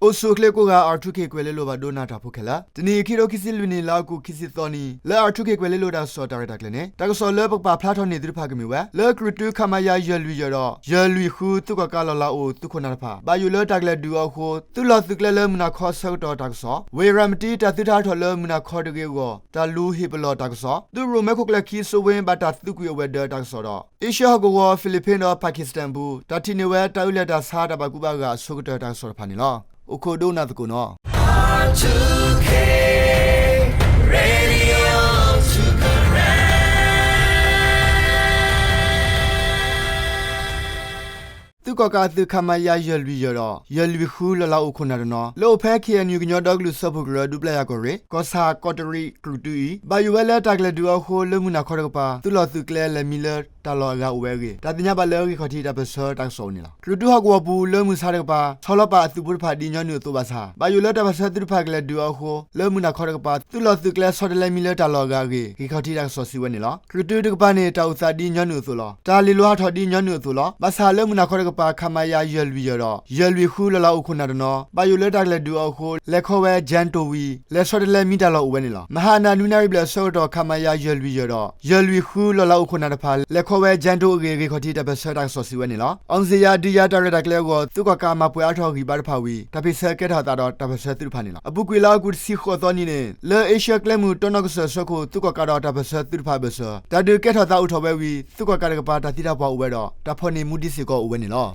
အိၣ်ဆူၣ်အိၣ်ချ့ကိးဂၤ R two K ကွဲၤလ့လိၤဘၣ်ဒိနၤတၢ်ဖိခဲလၢာ်, တနံၤအံၤ ခံထိခံဆံလွံၢ်နံၣ် လါအီကူး ခံဆံသီနံၤ လၢ R two K ကွဲၤလ့လိၤတၢ်ကစီၣ်တၢ်ရဲၣ်တၢ်ကျဲၤန့ၣ် တၢ်ကစီၣ်လၢပကပာ်ဖျါထီၣ်န့ၢ်သုတဖၣ်ကမ့ၢ်ဝဲ လၢကြုၢ်တု ခမရ ယဲၢ်လွံၢ်ယဲၢ်ဒီး ယဲၢ်လွံၢ်ဃု သုးကီၣ်ကးလီၢ်လၤအိၣ်သုးခိၣ်နၢ်တဖၣ် ဘၣ်ယိၣ်လၢတၢ်ကလဲၤဒုးအီၤအဃိ သုးလီၢ်သုးကျဲလၢမုၢ်နၤခီအဆၢကတီၢ်တၢ်ကစီၣ်, ဝ့ၢ်ရၤမတံ တၢ်သုတဟးထီၣ်လၢမုၢ်နၤခီတဂ့ၤအဂီၢ် တၢ်လူၤဟ့ၣ်ပလီၢ်တၢ်ကစီၣ်, သုးရိၣ်မဲခိၣ်ကျၢၢ်ခံ စိဝ့ ဘၣ်တၢ်သုးကွံာ်အဝဲၤဒၢးတၢ်ကစီၣ်ဒီး အ့ရှၢၣ်ဟီၣ်ကဝီၤ ဖံးလံးပ့ၣ်ဒီး ပၣ်ကံၣ်စတၣ်အပူၤ တၢ်ထံၣ်န့ၢ်ဝဲတၢ်အုၣ်လၢတၢ်ဆါတၢ်ဘၣ်ကူဘၣ်ဂာ်အဆိကတၢၢ်တၢ်ကစီၣ်တဖၣ်န့ၣ်လီၤ. အိၣ်ခိးဒိကနၣ်သကိးနီၤ. သုးကီၣ်ကးအသုး ခမရ ယဲၢ်လွံၢ်ယဲၢ်ဒီး ယဲၢ်လွံၢ်ဃု လီၢ်လၤအိၣ်ခိၣ်နၢ်တနီၤ လၢအိၣ်ဖဲ ခ့ၣ်အဲၣ်ယူၣ် ကညီဒီကလုာ်စၢဖှိၣ်ကရၢ ဒူပျဲၢ်ယၤကီၢ်ရ့ၣ် ကီၢ်ဆၣ်ကီးတရံး ကြုၢ်တုအံၤ ဘၣ်ယိၣ်ဝဲလၢတၢ်ကလဲၤဒုးအီၤအဃိ လၢမုၢ်နၤခီတကပၤ သုးလီၢ်သုးကျဲလဲၤမံလၢတၢ်လီၢ်အဂၤအိၣ်ဝဲအဂ့ၢ် တၢ်သ့ၣ်ညါဘၣ်လၢဂ့ၢ်ခီၣ်ထံးတၢ်ပၢၢ်ဆၢတၢ်ကစီၣ်အအိၣ်န့ၣ်လီၤ. ကြုၢ်တုဟီၣ်ကဝီၤပူၤ လၢမုၢ်ဆါတကပၤ ဆီလီၤပာ်အသုးဖိတဖၣ်ဒ်ညီနုၢ်အသိးဘၣ်ဆၣ် ဘၣ်ယိၣ်လၢတၢ်ပၢၢ်ဆၢသုးတဖၣ်ကလဲၤဒုးအီၤအဃိ လၢမုၢ်နၤခီတကပၤ သုးလီၢ်သုးကျဲဆီတလဲမံလၢတၢ်လီၢ်အဂၤအဂ့ၢ် ဂ့ၢ်ခီၣ်ထံးတၢ်ကစီၣ်စံးဝဲန့ၣ်လီၤ. ကြုၢ်တုတကပၤန့ၣ် တၢ်အိၣ်သးဒ်ညီနုၢ်အသိးလီၤ. တၢ်လ့ၤလီၤဟးထီၣ်ဒ်ညီနုၢ်အသိးလီၤ. ဘၣ်ဆၣ်လၢမုၢ်နၤခီတကပၤ ခမရ ယဲၢ်လွံၢ်ယဲၢ်ဒီး ယဲၢ်လွံၢ်ဃု လီၢ်လၤအိၣ်ခိၣ်နၢ်တနီၤ ဘၣ်ယိၣ်လၢတၢ်ကလဲၤဒုးအီၤအဃိ လဲၤခီဝဲ ကၠဲၣ်တိၣ်ဝံၤ လဲၤဆီတလဲမံတၢ်လီၢ်အိၣ်ဝဲန့ၣ်လီၤ. မဟါအနၤ နွံနၣ်ရံၣ်ဘျဲၣ်အဆၢကတီၢ် ခမရ ယဲၢ်လွံၢ်ယဲၢ်ဒီး ယဲၢ်လွံၢ်ဃု လီၢ်လၤအိၣ်ခိၣ်နၢ်တဖၣ် လဲၤခီဝဲ ကၠဲၣ်တိၣ်အဂ့ၢ် ဂ့ၢ်ခီၣ်ထံးတၢ်ပၢၢ်ဆၢတၢ်ကစီၣ်စံးဝဲန့ၣ်လီၤ. အီၣ်စ့ၣ်ယၤ ဒုးယၤတၢ်ရဲၣ်တၢ်ကျဲၤအဂီၢ် သုးကီၣ်ကးမၤပှဲၤအါထီၣ်ဂံၢ်ဘါတဖၣ်ဝံၤ တၢ်ဖ့ၣ်ဆၢကဲထီၣ်သးဒီးတၢ်ပၢၢ်ဆၢသုးတဖၣ်န့ၣ်လီၤ. အပူၤကွံာ်လါအီကူး တဆံဃိးသီနံၤန့ၣ် လၢအ့ရှၢၣ်ကျဲမုၢ်တီနီၣ်ကစၢၢ်အဆၢခိၣ် သုးကီၣ်ကးဒီးတၢ်ပၢၢ်ဆၢသုးတဖၣ်အဘၢၣ်စၢၤ တၢ်ဒုးကဲထီၣ်သးအိၣ်ထီၣ်ဝဲဝံၤ သုးကီၣ်ကးတကပၤတၢ်သံတၢ်ပှၢ်အိၣ်ဝဲဒီး တၢ်ဖီၣ်န့ၢ်မူဒံးစ့ၢ်ကီးအိၣ်ဝဲန့ၣ်လီၤ.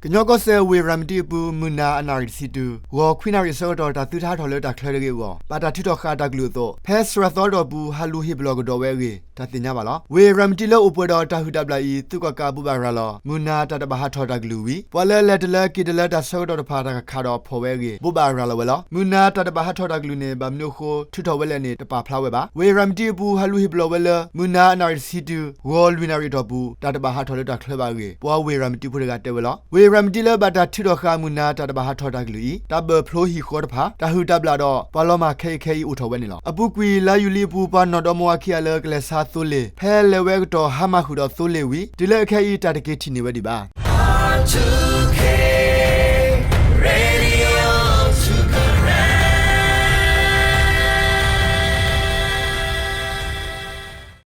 ကညီကီၢ်စဲၣ် ဝ့ၢ်ရၤမတံအပူၤ မုၢ်နၤအနၣ်ရံၣ်တဆံတုၤ ဂီၤခွံနၣ်ရံၣ်အဆၢကတီၢ် တၢ်သုတဟးထီၣ်လၢတၢ်ချၢတဂ့ၤအဂီၢ် ဘၣ်တၢ်ထုးထီၣ်ဃာ်တၢ်ကလုၢ်အသိး ဖဲစှၤသီအတီၢ်ပူၤ ဟးလူၤဟ့ၣ်ပလီၢ်ကဒီးဝဲအဂ့ၢ် တၢ်သ့ၣ်ညါဘၣ်လီၤ. ဝ့ၢ်ရၤမတံလၢအိၣ်ပှဲၤဒီးတၢ်ဟုၣ်တၢ်ဘျၣ်အံၤ သုးကီၣ်ကးဘိးဘၣ်ရၤလီၤ မုၢ်နၤတၢ်တဘၣ်ဟးထီၣ်တၢ်ကလုၢ်ဝံၤ ပှၤလၢလဲၤတလၢက့ၤတလၢတၢ်ဆၢကတီၢ်တဖၣ် တၢ်ကခးဒီးဖီၣ်ဝဲအဂ့ၢ် ဘိးဘၣ်ရၤလီၤဝဲလီၤ. မုၢ်နၤတၢ်တဘၣ်ဟးထီၣ်တၢ်ကလုၢ်န့ၣ် ဘၣ်မနုၤအဃိ ထုးထီၣ်ဝဲလဲၣ်န့ၣ် တပာ်ဖျါဝဲဘၣ်. ဝ့ၢ်ရၤမတံအပူၤ ဟးလူၤဟ့ၣ်ပလီၢ်ဝဲလၢ မုၢ်နၤအနၣ်ရံၣ်တဆံတုၤ ဂီၤလွံၢ်နၣ်ရံၣ်အတီၢ်ပူၤ တၢ်တဘၣ်ဟးထီၣ်လၢတၢ်ချၢဘၣ်အဂ့ၢ် ပှၤဝ့ၢ်ရၤမတံဖိတဂၤတဲဝဲလီၤ. ဝ့ၢ်ရၤမတံလၢဘၣ်တၢ်ထုးထီၣ်ဃာ်မုၢ်နၤတၢ်တဘၣ်ဟးထီၣ်တၢ်ကလုၢ်အံၤ တၢ်ဘၢၣ်ဖျိဟံၣ်ဃီတဖၣ် တၢ်ဟုၣ်တၢ်ဘျၣ်ဒီး ပှၤလီၤမၢ်ခဲအံၤခဲအံၤအိၣ်ထီၣ်ဝဲန့ၣ်လီၤ. အပူၤကွံာ် လါယူၤလံအပူၤ ပှၤနီၣ်ဒီမါဝၤခံဂၤလၢကလဲၤဆါသိလ့ၣ် ဖဲလဲၤဝဲအကတီၢ် ဟါမၢ်ဃုာ်ဒီးသိလ့ၣ်ဝံၤ တုၤလၢအခဲအံၤ တၢ်တက့ၤထံၣ်န့ၢ်ဝဲဒံးဘၣ်.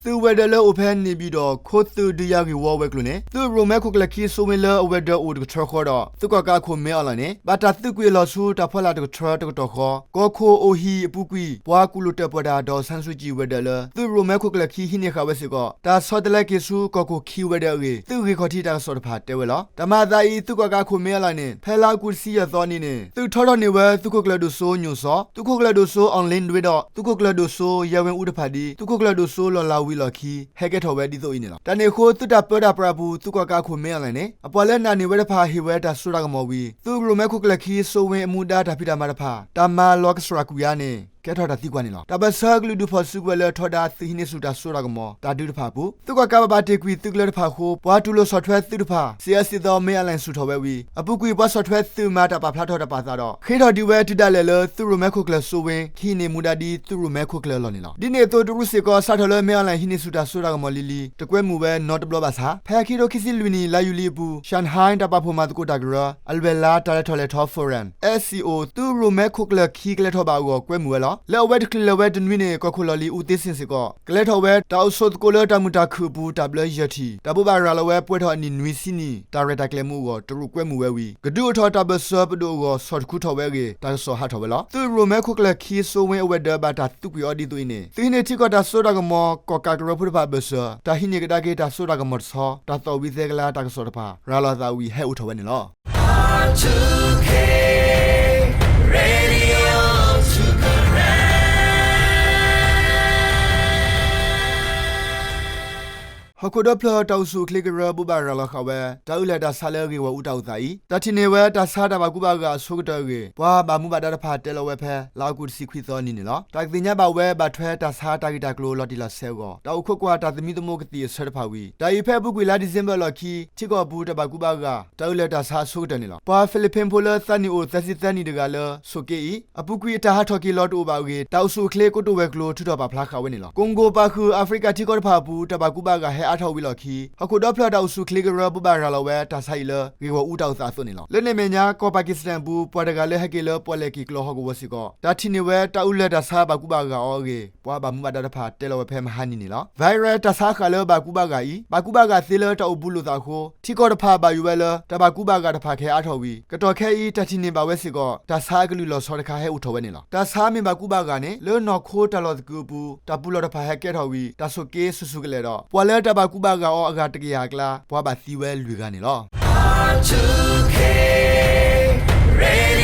သုးဝဲၤဒၢးလၢအိၣ်ဖဲန့ၣ်ပၠံၣ်ဒီး ခိသုးဒုးယၤဂ့ၢ်ဝီဝဲၤကျိၤန့ၣ် သုးရိၣ်မဲခိၣ်ကျၢၢ်ခံ စိဝ့လၢအဝဲၤဒၢးအိၣ်တကထၢဃီဒီး သုးကီၣ်ကးအခိၣ်မ့အီၣ်လဲၣ်န့ၣ် ဘၣ်တၢ်သုးကွံာ်အလီၢ်ဆူတၢ်ဖီလာ်တကထၢတကတီၢ်ဃီ ကီၢ်ခိၣ်အိၣ်ဟံၣ်အပူၤကွံာ် ပှၤကူၣ်လိာ်တၢၣ်ပီၣ်တၢ် ဒီးဆၣ်စူၣ်ကၠံၣ်ဝဲၤဒၢးလၢ သုးရိၣ်မဲခိၣ်ကျၢၢ်ခံဟံးန့ၢ်ဃာ်ဝဲစ့ၢ်ကီး တၢ်ဆီတလဲက့ၤဆူကီၢ်ခိၣ်ခံဝဲၤဒၢးအဂ့ၢ် သုးဂ့ၢ်ခီၣ်ထံးတၢ်ကစီၣ်တဖၣ်တဲဝဲလီၤ. တၢ်မၤအသးအံၤ သုးကီၣ်ကးအခိၣ်မ့အီၣ်လဲၣ်န့ၣ် ဖဲလါအီကူး တဆံယဲၢ်သီနံၤန့ၣ် သုးထီထီၣ်န့ၢ်ဝဲသုးခိၣ်ကျၢၢ်ဒိၣ်စိညိၣ်စီၤ, သုးခိၣ်ကျၢၢ်ဒိၣ်စိ အီၣ်လ့ဒွ့ဒီး သုးခိၣ်ကျၢၢ်ဒိၣ်စိ ယဲဝ့အူတဖၣ်ဒ် သုးခိၣ်ကျၢၢ်ဒိၣ်စိလီၢ်လၤဝံၤအလီၢ်ခံ ဟဲကဲထီၣ်ဝဲဒ်သိးအံၤန့ၣ်လီၤ. တၢ်န့ၣ်အဃိ သုးတၢ်ပၢတၢ်ပြးအပူၤ သုးကီၣ်ကးအခိၣ်မ့အီၣ်လဲၣ်န့ၣ် အပှၤလၢနာ်န့ၢ်ဝဲတဖၣ် ဟ့ၣ်ဝဲတၢ်စိတၢ်ကမီၤဝံၤ သုးရိၣ်မဲခိၣ်ကျၢၢ်ခံ စိဝ့အမူဒါတၢ်ဖံးတၢ်မၤတဖၣ် တၢ်မၤလီၤကစှၤကွံာ်ဧါန့ၣ် ကဲထီၣ်တၢ်သံကွၢ်န့ၣ်လီၤ. တၢ်ပၢၢ်ဆၢကလုာ်ဒူၣ်ဖီၣ်စုကဝဲၤလၢထီဒါသုးဟံးန့ၢ်ဆူၣ်တၢ်စိတၢ်ကမီၤ တၢ်ဒုးတဖၣ်အပူၤ သုးကီၣ်ကးဘၣ်တ့ၢ်ကွံာ်သုးကျၢၤတဖၣ်အဃိ ပှၤတူၢ်လိာ်ဆီၣ်ထွဲသုးတဖၣ် စံးအၢစံးသီ မ့အီၣ်လဲၣ် စူၢ်ထီၣ်ဝဲဝံၤ အပူၤကွံာ် ပှၤဆီၣ်ထွဲသုးမၤတၢ်ပာ်ဖျါထီၣ်တၢ်ပာ်သးဒီး ဃ့ထီၣ်ဒံးဝဲတုၤဒၣ်လဲာ်လၢ သုးရိၣ်မဲခိၣ်ကျၢၢ်စိဝ့ ကဟံးန့ၢ်မူဒါဒ်သုးရိၣ်မဲခိၣ်ကျၢၢ်အလီၢ်န့ၣ်လီၤ. ဒ်န့ၣ်အသိး တရူးစ့ၢ်ကီး စးထီၣ်လၢမ့အီၣ်လဲၣ်ဟံးန့ၢ်ဆူၣ်တၢ်စိတၢ်ကမီၤလံၤလံၤ တကွဲမုာ်ဝဲနီတဘျီဘၣ်ဆၣ် ဖဲခံထိခံဆံလွံၢ်နံၣ် လါယူၤလံအပူၤ Shanghai တၢ်ပာ်ဖှိၣ်မၤသကိးတၢ်ကရၢ အလဲၤလၤတၢ်လဲၤထီၣ်လဲၤထီ Forum SCO သုးရိၣ်မဲခိၣ်ကျၢၢ်ခံကလဲၤထီၣ်ဘၣ်အဂီၢ် ကွဲမုာ်ဝဲလီၤ. လၢအဝဲတချုးလဲၤဝဲတနွံန့ၣ် ကီၢ်ခိၣ်လီၢ်လံၤ အူသ့စ့ၣ်စ့ၢ်ကီး ကလဲၤထီၣ်ဝဲ တၢ်အိၣ်ဆိးသကိးလၢတၢ်မုာ်တၢ်ခုၣ်အပူၤ တၢ်ဘျၢယဲၢ်ထံၣ် တၢ်ဘိးဘၣ်ရၤလီၤဝဲ ပှဲၤထီၣ်အနံၣ်နွံဆံနံၣ် တၢ်ရဲၣ်တၢ်ကျဲၤမူအဂီၢ် တရူးကွဲမုာ်ဝဲဝံၤ ကဒုးအိၣ်ထီၣ်တၢ်ဘၢၣ်စၢၤပဒိၣ်အဂီၢ် ဆီၣ်တခူထီၣ်ဝဲအဂ့ၢ် တၢ်ကစီၣ်ဟးထီၣ်ဝဲလီၤ. သုးရိၣ်မဲခိၣ်ကျၢၢ်ခံ စိဝ့အဝဲၤဒၢး ဘၣ်တၢ်သုးကွံာ်အီၤဒ်သိးအံၤန့ၣ် သုးဟံးန့ၢ်ထံကီၢ်တၢ်စိတၢ်ကမီၤ ကီၣ်ကးကရၢဖိတဖၣ်အဘၢၣ်စၢၤ တၢ်ဟံးန့ၢ်ကဒါက့ၤတၢ်စိတၢ်ကမီၤတဆီ တၢ်သီၣ်ဝံၤသဲကလၤတၢ်ကစီၣ်တဖၣ် ရၤလီၤသးဝံၤ ဟဲအိၣ်ထီၣ်ဝဲန့ၣ်လီၤ. ဟီၣ်ခိၣ်ဒီဖျၢၣ်တၢ်အိၣ်ဆူၣ်အိၣ်ချ့ကရၢ ဘိးဘၣ်ရၤလီၤဃာ်ဝဲ တၢ်အုၣ်လၢတၢ်ဆါလၢဂ့ၢ်ဂီၢ်အူတၢ်အိၣ်သးအံၤ တၢ်ထံၣ်န့ၢ်ဝဲတၢ်ဆါတၢ်ဘၣ်ကူဘၣ်ဂာ်အဆိကတၢၢ်အဂ့ၢ် ပှၤဘၣ်မူဘၣ်ဒါတဖၣ်တဲလီၤဝဲဖဲ လါအီကူးတဆံခွံသီအနံၤန့ၣ်လီၤ. တၢ်ကသ့ၣ်ညါဘၣ်ဝဲဘၣ်ထွဲတၢ်ဆါတၢ်ဂ့ၢ်တၢ်ကျိၤလီၤတံၢ်လီၤဆဲးအဂီၢ် တၢ်အိၣ်ခိးကွၢ်တၢ်သမံသမိးကသံၣ်အဆၢတဖၣ်ဝံၤ တၢ်အံၤဖဲအပူၤကွံာ်လါဒံၣ်စ့ဘၢၣ်အလီၢ်ခံ ထံကီၢ်ပူၤတၢ်ဘၣ်ကူဘၣ်ဂာ် တၢ်အုၣ်လၢတၢ်ဆါအဆိကတၢၢ်န့ၣ်လီၤ. ပှၤဖံးလံးပံးဖိလၢသးနံၣ်အိၣ်သၢဆံသၢနံၣ်တဂၤလၢ ဆိးက့အံၤ အပူၤကွံာ်အတၢ်ဟးထီၣ်က့ၤလီၤတအိၣ်ဘၣ်အဂ့ၢ် တၢ်အိၣ်ဆူၣ်အိၣ်ချ့ကိတိာ်ဝဲၤကျိၤ ထုးထီၣ်ပာ်ဖျါဃာ်ဝဲန့ၣ်လီၤ. ကွန်ဂိပၣ်ဃုာ် အၤဖရံကၤထံကီၢ်တဖၣ်အပူၤ တၢ်ဘၣ်ကူဘၣ်ဂာ်ဟဲအါထီၣ်ဝံၤအလီၢ်ခံ ဟီၣ်ခိၣ်ဒီဖျၢၣ်တၢ်အိၣ်ဆူၣ်အိၣ်ချ့ကရၢ ဘိးဘၣ်ရၤလီၤဝဲတၢ်ဆါအံၤလၢ ဂ့ၢ်ဂီၢ်အူတၢ်အိၣ်သးအသိးန့ၣ်လီၤ. လၢန့ၣ်အမဲာ်ညါ ကီၢ်ပၣ်ကံၣ်စတၣ်အပူၤ ပှၤတဂၤလၢဟဲက့ၤလၢပီၣ်လဲၣ်က့ၤကျိဟီၣ်ကဝီၤစ့ၢ်ကီး တၢ်ထံၣ်န့ၢ်ဝဲတၢ်အုၣ်လၢတၢ်ဆါဘၣ်ကူဘၣ်ဂာ်အီၤအဂ့ၢ် ပှၤဘၣ်မူဘၣ်ဒါတဖၣ်တဲလီၤဝဲဖဲမဟါနံၤန့ၣ်လီၤ. ဝဲရဲးတၢ်ဆါအဃာ်လၢဘၣ်ကူဘၣ်ဂာ်အံၤ ဘၣ်ကူဘၣ်ဂာ်သ့လၢတၢ်အိၣ်ဘူးလိာ်သးအဃိ ထံကီၢ်တဖၣ်ဘၣ်ယိၣ်ဝဲလၢ တၢ်ဘၣ်ကူဘၣ်ဂာ်တဖၣ်ကဟဲအါထီၣ်ဝံၤ ကတီၢ်ခဲအံၤ တၢ်ထံၣ်န့ၢ်ဘၣ်ဝဲစ့ၢ်ကီး တၢ်ဆါအကလုၢ်လီၤဆီတခါဟဲအိၣ်ထီၣ်ဝဲန့ၣ်လီၤ. တၢ်ဆါမ့ၢ်ဘၣ်ကူဘၣ်ဂာ်န့ၣ် လၢနီၢ်ခိတၢ်လီၢ်သကုၤအပူၤ တၢ်ပူၤလီၢ်တဖၣ်ဟဲကဲထီၣ်ဝံၤ တၢ်ဆိးက့ဆူၣ်ဆူၣ်ကလဲာ်ဒီး ပှၤလၢတၢ်ဘၣ်ကူဘၣ်ဂာ်အီၤအဂၤတကယၤအကျါ ပှၤဘၣ်သံဝဲလွံၢ်ဂၤန့ၣ်လီၤ.